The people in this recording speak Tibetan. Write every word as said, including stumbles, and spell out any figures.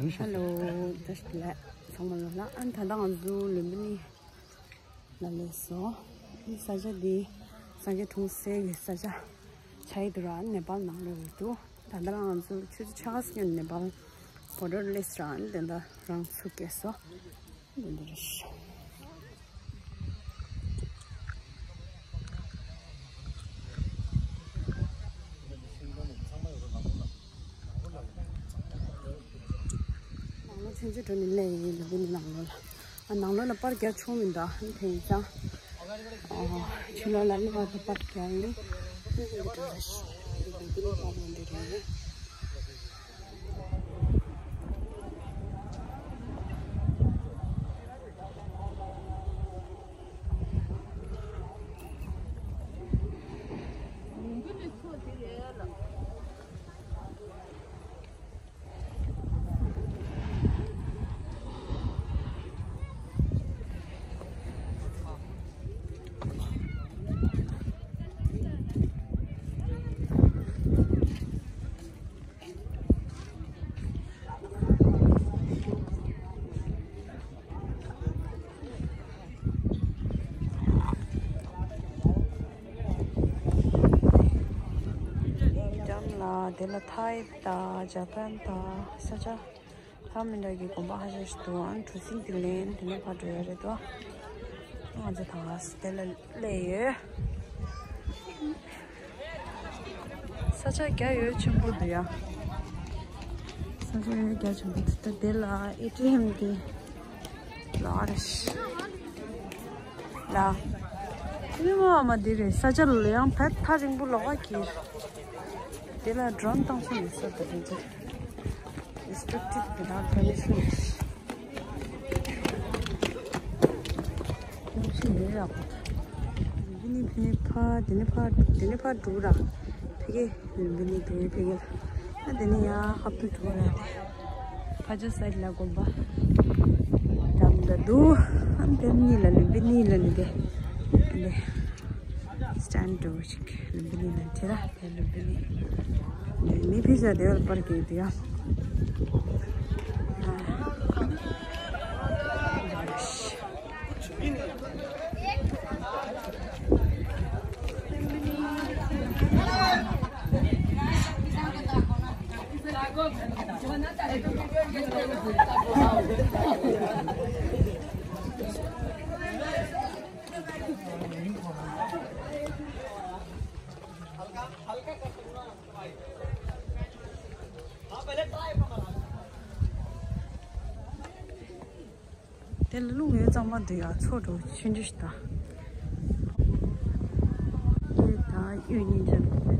ཧེ་ལོ། བཀྲ་ཤིས་བདེ་ལེགས། ཚང་མ་ལོ་ལ། ཨ་ནི་ད་ལྟ་ང་ཚོ་ལུམ་བི་ནི་ལ་སླེབས་སོང་། ཨ་ནི་ས་ཆ་འདི་སངས་རྒྱས་འཁྲུངས་སའི་གི་ས་ཆ་ཆགས་ཀྱི་འདུག་ར། ཨ་ནི་ནེ་པཱལ་ནང་ལོགས་ཡོད་འདུག་ད་ལྟ་ང་ཚོ་ཆུ་ཚོད་ཕྱེད་ཀ་སྔོན་ནེ་པཱལ་བོར་ཌར་སླེབས་ར། ཨ་ནི་དེ་འདྲ་རང་ཚུགས་སྐྱེས་སོང་། འདི་འདྲ་རེད། ནང་ལོགས་ཚུན་ཆད་འགྲོ་ནས་སླེབས་ཡིན། ལུམ་བི་ནི་ནང་ལོགས་ལ། ཨ། ནང་ལོགས་ལ་པར་རྒྱག་ཆོག་མི་འདུག་དེ་ཡིན་ཙང་། ཨ། ཕྱི་ལོགས་ལ་སླེབས་པ་དང་པར་རྒྱག་ཡིན། འདི་འདྲ་རེད། ལུམ་བི་ནི་པར་འདི་རེད། འགྲམ་ལ་དེ་ལ་ཐའི་དང་ཇ་པན་དང་ས་ཆ་ལྷ་མི་འདྲ་གི་དགོན་པ་ཧ་ཅང་ཞིག་འདུག་ཨང་། གྲུ་གཟིངས་དེ་ལེན་དེ་ནས་ཕར་འགྲོ་ཡ་རེད་དོ། ང་ཚོ་ད་དེ་ལ་སླེབས་ཡོད། ས་ཆ་རྒྱ་ཡོད་ཆེན་པོ་འདུག་ཡ། ས་ཆ་ཡོད་རྒྱ་ཆེན་པོ་འདུག་ད་དེ་ལ་ཨེ་ཊི་ཨེམ་དེ་ལ་རེད། ལ། ཨ་མ་མ་འདི་རེད། ས་ཆ་ལ་ཡང་བལ་ཐག་རིང་པོ་ལོགས་ཀ་གི། དེ་ལ་ཌོ་རོན་བཏང་ས་ཡོད་ས་དེ་རེད། Restricted without permission. ཞིག་ཡོད་ར། ལུམ་བི་ནི་ཕར་དེ་ནས་ཕར་དེ་ནས་ཕར་འགྲོ་ར། ཕ་གི་ལུམ་བི་ནི་དེ་ཕ་གི་ལ། ཨ། དེ་ནས་ཡང་ཧབ་ཏུ་འགྲོ་ར། ཕ་ཇོ་སའིཌ་ལ་དགོན་པ་འགྲམ་ད་འདུག་ཨ། དེ་གཉིས་ལ་ལུམ་བི་ནི་ལ་ནི་དེ། ཨ་ནི་སི་ཊེན་ཌི་འདྲ་བོ་ཞིག་ལུམ་བི་ནི་ལ་ཁྱེད་ར། དེ་ལུམ་བི་ནི། མི་ཕལ་ཆེར་དེ་བར་པར་གྱི་དེ་ཡང་། དེ་ལ་རླུང་ཡོད་ཙང་མ་འདུག་ཡ། མཚོ་འགྲོ་ཆུང་ཆུང་ཞིག་ད། དེ་ད་གཡུ་སྙིང་ཅན།